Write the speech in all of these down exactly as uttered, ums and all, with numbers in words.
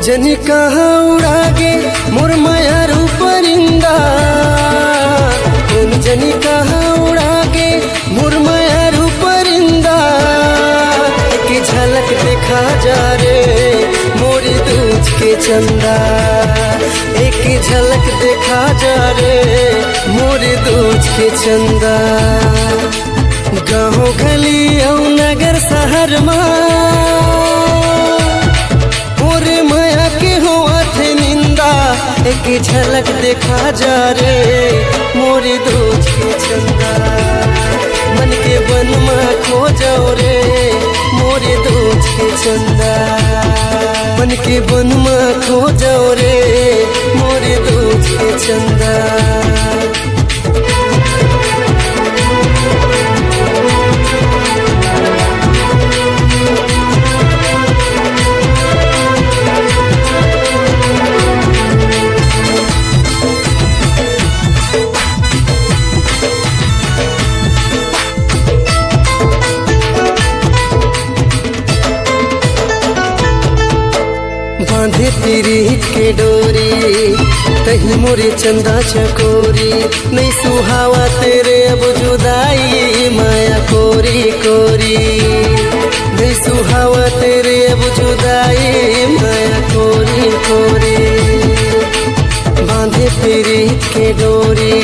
जनी कहाँ उड़ा गे मोर मया रूप परिंदा, कोन जनी कहाँ उड़ा गे मोर मया रूप परिंदा। एक झलक देखा जा रे मोर दूज के चंदा, एक झलक देखा जा रे मोर दूज के चंदा। गाँव गली अउ नगर शहर मा मोर मया के होवत हे निंदा, एक झलक देखा जा रे मोर दूज के चंदा। मन के बन मा खो जाओ रे मोर दूज के चंदा, मन के बन मा खो जाओ रे मोर दूज के चंदा। बांधे पीरीत के डोरी, तही मोरे चंदा चकोरी, नहीं सुहावत रे अब जुदाई मया कोरी कोरी, नहीं सुहावत रे अब जुदाई मया कोरी कोरी। बांधे पीरीत के डोरी,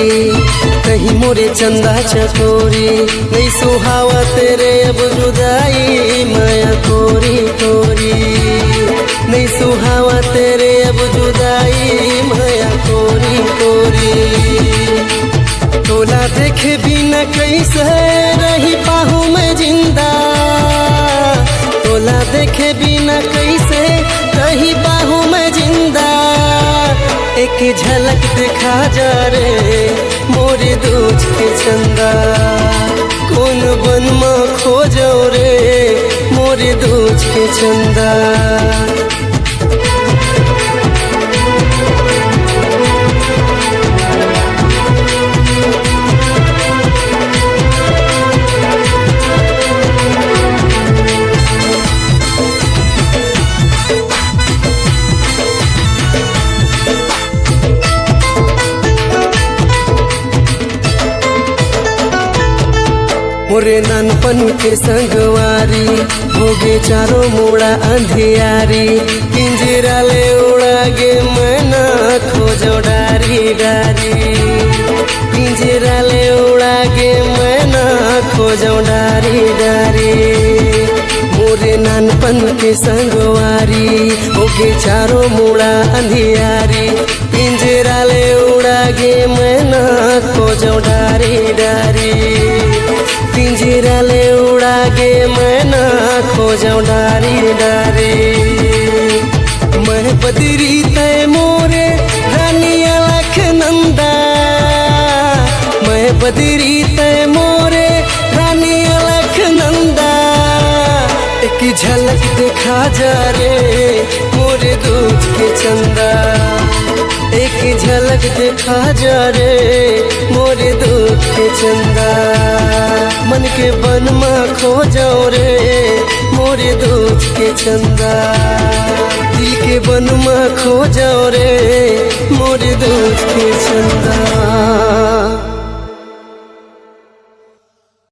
तही मोरे चंदा चकोरी, नहीं सुहावत रे अब जुदाई मया कोरी कोरी, नहीं सुहावत रे अब जुदाई मया कोरी कोरी। तोला देखे बिना कैसे रही पाहूँ मैं जिंदा, तोला देखे बिना कैसे रही पाहूँ मैं जिंदा। एक झलक देखा जा रे मोर दूज के चंदा, कोन बन मा खो जाओ रे मोर दूज के चंदा। मोरे नानपन के संगवारी, होगे चारों मुड़ा अंधियारी, पिंजरा ले उड़ा गे मैना खोजो डारी डारी, पिंजरा ले उड़ा गे मैना खोजो डारी डारी। मोरे नानपन के संगवारी, होगे चारों मुड़ा अंधियारी, पिंजरा ले उड़ा गे मैना खोजो डारी डारी, पिंजरा ले उड़ा गे मैना खोजो डारी डारी। मैं बदरी तय मोरे रानी अलख नंदा, मैं बदरी तय मोरे रानी अलख नंदा। एक झलक देखा जा रे मोर दूज के चंदा, एक झलक देखा जा रे मोर दूज के चंदा। मन के बन मा खो जाओ रे मोर दूज के चंदा, दिल के बन मा खो जाओ रे मोर दूज के चंदा।